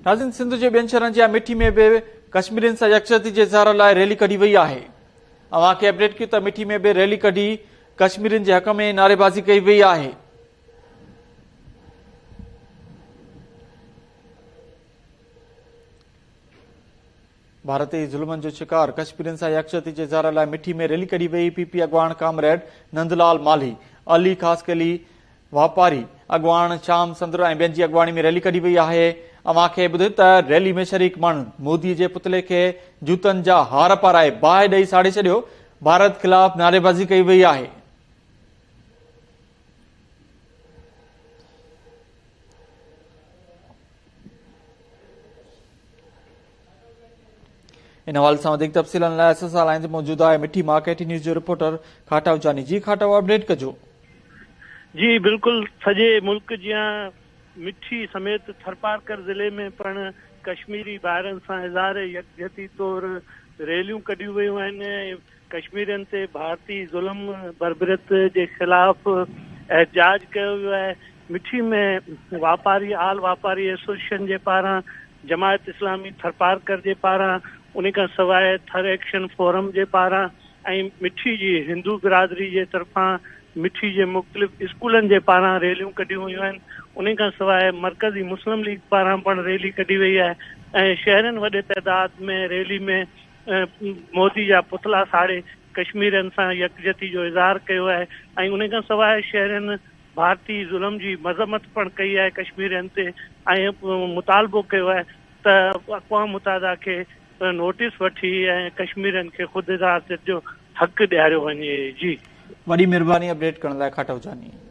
ناظرين سنڌ جي ٻين شهرن جيان مٺي ۾ به ڪشميرين سان يڪجهتي جي اظهار لاء ريلي ڪڍي وئي آهي. اوهان کي اپڊيٽ ڪيون ته مٺي ۾ به ريلي ڪڍي ڪشميرين جي حق ۾ نعريبازي ڪئي وئي آهي. ڀارتي ظلمن جو شڪار ڪشميرين سان يڪجهتي جي اظهار لاء مٺي ۾ ريلي ڪڍي وئي، پي پي اڳواڻ ڪامريڊ نندلال مالهي، علي خاصخيلي، واپاري اڳواڻ شام سندر ۽ ٻين جي اڳواڻي ۾ ريلي ڪڍي وئي آهي. اوهان کي ٻڌايو ته ريلي ۾ شريڪ ماڻهن مودي جي پتلي کي جوتن جا هار پارائي باهه ڏئي ساڙي ڇڏيو، ڀارت خلاف نعريبازي ڪئي وئي آهي. ان حوالي سان وڌيڪ تفصيلن لاء اسان سان لائين تي موجود آهي مٺي مان ڪي ٽي نيوز جو رپورٽر کاٽائو جاني جي کاٽائو اپڊيٽ ڪجو. جي بلڪل سڄي ملڪ جيان مٺي سميت ٿرپارڪر ضلعي ۾ پڻ ڪشميري ڀائرن سان اظهار يڪجهتي طور ريليون ڪڍيون ويون آهن ۽ ڪشميرين تي ڀارتي ظلم بربريت جي خلاف احتجاج ڪيو ويو آهي مٺي ۾ واپاري آل واپاري ايسوسيئيشن جي پاران جماعت اسلامي ٿرپارڪر جي پاران ان کان سواء ٿر ايڪشن فورم جي پاران ۽ مٺي جي هندو برادري جي طرفان مٺي جي مختلف اسڪولن جي پاران ريليون ڪڍيون ويون آهن ان کان سواء مرڪزي مسلم ليگ پاران پڻ ريلي ڪڍي وئي آهي ۽ شهرين وڏي تعداد ۾ ريلي ۾ مودي جا پتلا ساڙي ڪشميرين سان يڪجهتي جو اظهار ڪيو آهي ۽ ان کان سواء شهرين ڀارتي ظلم جي مذمت پڻ ڪئي آهي ڪشميرين تي ۽ مطالبو ڪيو آهي ته اقوام متحده کي نوٽيس وٺي ۽ ڪشميرين کي خود اظهاريت جو حق ڏياريو وڃي جي. وڏي مھرباني اپڊيٽ ڪرڻ لاء کاٽو جاني.